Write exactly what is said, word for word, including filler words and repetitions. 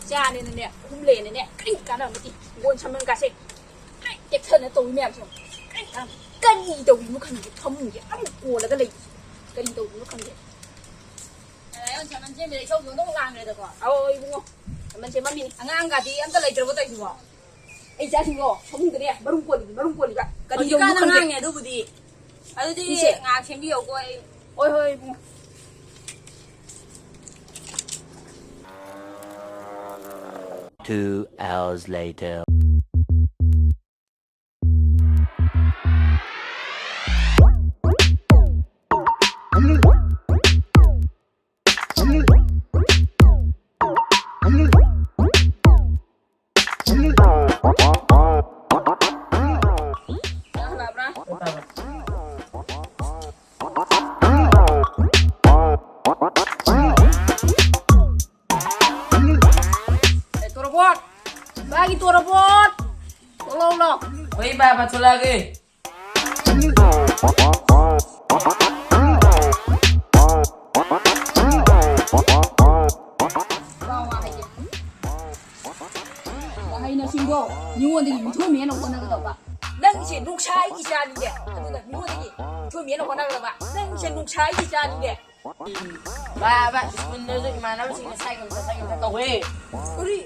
ꯆꯥꯅꯦꯅꯅꯦ, ꯑꯍꯨꯝ ꯂꯩꯅꯅꯦ, ꯀꯔꯤ ꯀꯥꯟꯅꯕ ꯅꯠꯇꯦ꯫ ꯍꯤꯡꯒꯣꯜ ꯁꯝꯕꯜ ꯀꯥꯁꯦ ꯀꯔꯤ ꯇꯦꯛꯊꯅ ꯇꯧꯔꯤ ꯃꯌꯥꯝꯁꯦ꯫ ꯀꯔꯤ ꯀꯥꯟꯅ-, ꯀꯔꯤ ꯇꯧꯔꯤꯅꯣ ꯈꯪꯗꯦ, ꯐꯃꯨꯡꯁꯦ ꯑꯃꯨꯛ ꯀꯣꯜꯂꯒ ꯂꯩ꯫ ꯀꯔꯤ ꯇꯧꯔꯤꯅꯣ ꯈꯪꯗꯦ꯫ ꯂꯥꯏꯌꯣꯟ ꯁꯝꯕꯜ ꯁꯦꯝꯕꯗ ꯏꯁꯧ ꯁꯧꯗꯧ ꯂꯥꯡꯈ꯭ꯔꯦꯗꯀꯣ꯫ ꯑꯧ, ꯏꯕꯨꯡꯉꯣ, ꯁꯝꯕꯜ ꯁꯦꯝꯃꯝꯃꯤꯅꯤ꯫ ꯑꯉꯥꯡꯒꯗꯤ ꯑꯝꯇ ꯂꯩꯇ꯭ꯔꯕꯣ ꯇꯧꯏꯁꯤꯕꯣ? ꯑꯩ ꯏꯆꯥꯁꯤꯡꯗꯣ ꯐꯃꯨꯡꯗꯅꯦ ꯃꯔꯨꯝ ꯀꯣꯜꯂꯤꯕ, ꯃꯔꯨꯝ ꯀꯣꯜꯂꯤꯕ꯫ ꯀꯔꯤ ꯍꯧꯖꯤꯛꯀꯥꯟ ꯇꯧꯔꯤꯅꯣ ꯈꯪꯗꯦ꯫ ꯑꯉꯥꯡꯅꯦ ꯑꯗꯨꯕꯨꯗꯤ꯫ ꯑꯗꯨꯗꯤ ꯏꯁꯦ꯫ ꯉꯥꯏꯍꯥꯛ ꯁꯦꯝꯕꯤꯌꯣꯀꯣ ꯑꯩ꯫ ꯍꯣꯏ, ꯍꯣꯏ, ꯏꯕꯨꯡꯉꯣ꯫ Two hours later. ꯑꯦ, ꯇꯣꯔꯕꯣꯠ! ꯏꯕꯥꯒꯤ ꯇꯣꯔꯕꯣꯠ! ꯊꯣꯛꯂꯛꯎ ꯂꯥꯎ꯫ ꯍꯣꯏ, ꯏꯕꯥ, ꯏꯕꯥ, ꯊꯣꯛꯂꯛꯑꯒꯦ꯫ ꯋꯥ ꯉꯥꯡ ꯍꯩꯇꯦ꯫ ꯋꯥꯍꯩ ꯅꯆꯤꯟꯗꯣ ꯃꯤꯉꯣꯟꯗꯒꯤ ꯃꯤꯊꯣꯏ ꯃꯤꯍꯦꯟꯅ ꯍꯣꯠꯅꯒꯗꯧꯕ꯫ ꯅꯪꯁꯦ ꯅꯣꯡꯁꯥ ꯑꯩꯒꯤ ꯏꯆꯥꯅꯤꯅꯦ꯫ ꯑꯗꯨꯅ ꯃꯤꯉꯣꯟꯗꯒꯤ ꯃꯤꯊꯣꯏ ꯃꯤꯍꯦꯟꯅ ꯍꯣꯠꯅꯒꯗꯧꯕ꯫ ꯅꯪꯁꯦ ꯅꯣꯡꯁꯥ ꯑꯩꯒꯤ ꯏꯆꯥꯅꯤꯅꯦ꯫ ꯕꯥ, ꯕꯥ, ꯁ꯭ꯀꯨꯜꯗꯁꯨ ꯏꯃꯥꯟꯅꯕꯁꯤꯡꯅ ꯁꯥꯏꯀꯜ ꯁꯥꯏꯀꯜ ꯇꯧꯋꯦ꯫ ꯀꯔꯤ?